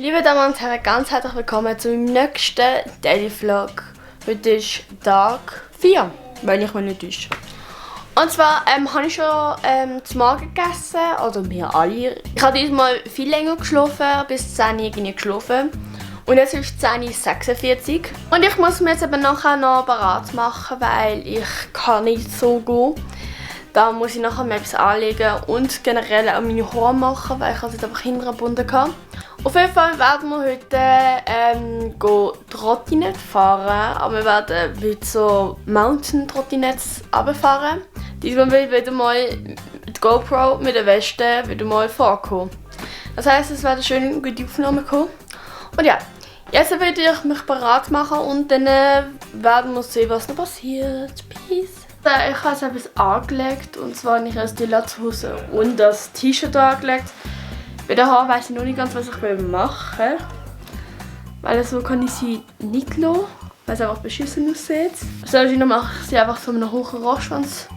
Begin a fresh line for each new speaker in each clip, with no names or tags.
Liebe Damen und Herren, ganz herzlich willkommen zu meinem nächsten Daily Vlog. Heute ist Tag 4, wenn ich mich nicht täusche. Und zwar habe ich schon zum Morgen gegessen, oder wir alle. Ich habe diesmal viel länger geschlafen, bis 10 Uhr geschlafen. Und jetzt ist 10:46 Uhr. Und ich muss mir jetzt eben nachher noch bereit machen, weil ich kann nicht so gehen. Da muss ich nachher mir etwas anlegen und generell auch meine Haare machen, weil ich jetzt einfach hinten gebunden habe. Auf jeden Fall werden wir heute Trottinett fahren, aber wir werden mit so Mountain-Trottinettes runterfahren. Diesmal will wieder mal die GoPro mit der Weste wieder mal vorkommen. Das heisst, es werden schön gute Aufnahmen kommen. Und ja, jetzt werde ich mich bereit machen und dann werden wir sehen, was noch passiert. Peace! Ich habe etwas angelegt, und zwar nicht als die Latzhose und das T-Shirt angelegt. Bei den Haaren weiss ich noch nicht ganz, was ich machen will. Weil so kann ich sie nicht lassen, weil es einfach beschissen aussieht. Wahrscheinlich mache ich sie einfach so mit einem hohen Rostschwanz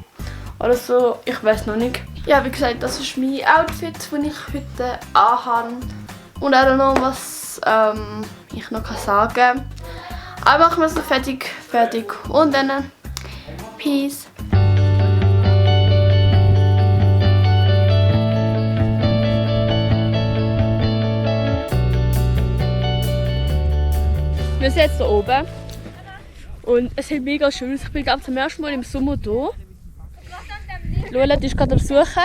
oder so, ich weiß noch nicht. Ja, wie gesagt, das ist mein Outfit, das ich heute anhabe. Und auch noch was ich noch sagen kann. Aber machen wir es noch fertig und dann Peace. Wir sind jetzt hier oben und es sieht mega schön aus. Ich bin ganz zum ersten Mal im Sommer hier. Lola ist gerade am Suchen.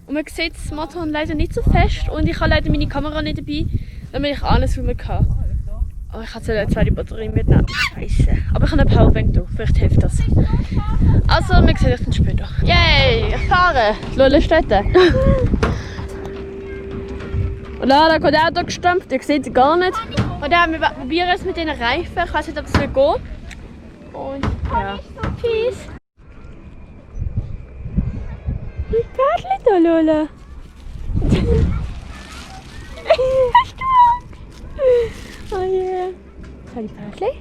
Und man sieht das Matterhorn leider nicht so fest und ich habe leider meine Kamera nicht dabei, damit ich alles filmen kann. Aber ich kann jetzt die Batterie mitnehmen. Scheiße. Aber ich habe eine Powerbank da, vielleicht hilft das. Also, wir sehen uns dann später. Yay, ich fahre! Lola steht da. Und da kommt auch hier gestampft, ihr seht sie gar nicht. Und dann wir probieren es mit den Reifen, ich weiß nicht, ob es gehen will. Und ja, peace! Wie Pferdchen da, Lola? Hast du Angst? Oh je. Schau die Pferdchen.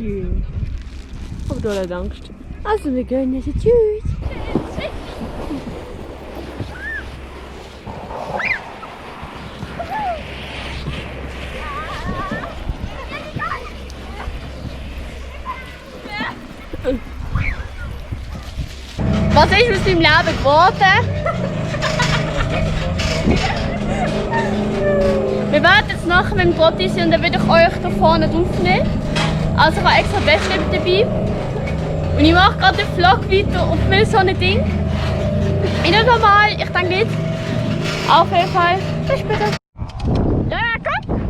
Ja. Aber Lola hat Angst. Also wir gehen jetzt. Tschüss! Was ist aus deinem Leben geworden? Wir werden jetzt nachher mit dem Trotti sein und dann werde ich euch da vorne aufnehmen. Also ich habe extra Beste dabei. Und ich mache gerade den Vlog weiter auf so ein Ding. Nicht normal, ich denke nicht. Auf jeden Fall. Bis später. Ja, komm!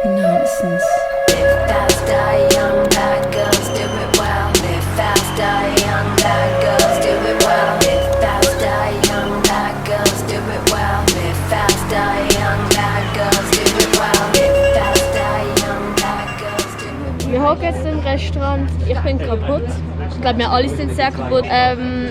Nonsense. Live fast, die young, bad girls do it well. Live fast, die young, bad girls do it well. Live fast, die young, bad girls do it well. Live fast, die young, bad girls do it well. Live fast, die young, bad girls do it well.
Wir hocken jetzt im Restaurant. Ich bin kaputt. Ich glaube, wir alle sind sehr kaputt.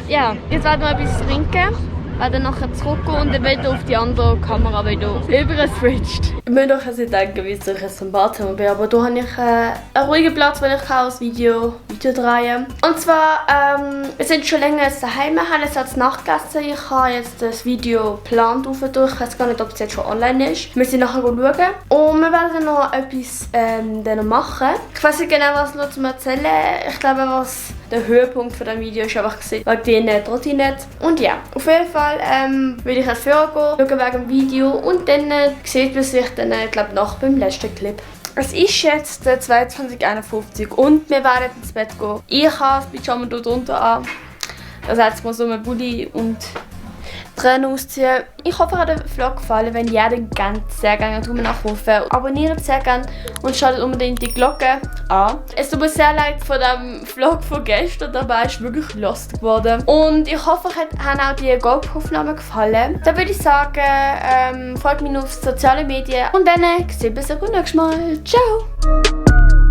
Ja, jetzt werden wir etwas trinken. Werden nachher zurückgehen und dann wieder auf die andere Kamera wieder überswitcht. Ich müsst euch also denken, wie ich jetzt im Badezimmer bin, aber hier habe ich einen ruhigen Platz, weil ich das Video drehen kann. Und zwar, wir sind schon länger jetzt daheim, wir haben jetzt als Nacht gegessen. Ich habe jetzt das Video geplant aufgedrückt. Ich weiß gar nicht, ob es jetzt schon online ist. Wir müssen nachher schauen. Und wir werden noch etwas dann machen. Ich weiß nicht genau, was noch zu erzählen. Ich glaube, was der Höhepunkt von dem Video ist einfach gesehen, wegen den Trottinett. Und ja, auf jeden Fall will ich jetzt vorgehen, schauen wegen dem Video und dann sieht man sich dann, glaube ich, nach beim letzten Clip. Es ist jetzt 22:51 und wir werden ins Bett gehen. Ich habe das Pyjama dort drunter an. Das heißt, mal so ein Bulli und Tränen ausziehen. Ich hoffe, euch hat der Vlog gefallen. Wenn ja, dann sehr gerne Daumen nach oben. Abonniert sehr gerne und schaltet unbedingt die Glocke an. Es tut mir sehr leid von dem Vlog von gestern, dabei ist wirklich lost geworden. Und ich hoffe, euch haben auch die GoPro-Aufnahmen gefallen. Dann würde ich sagen, folgt mir auf sozialen Medien und dann sehen wir uns beim nächsten Mal. Ciao!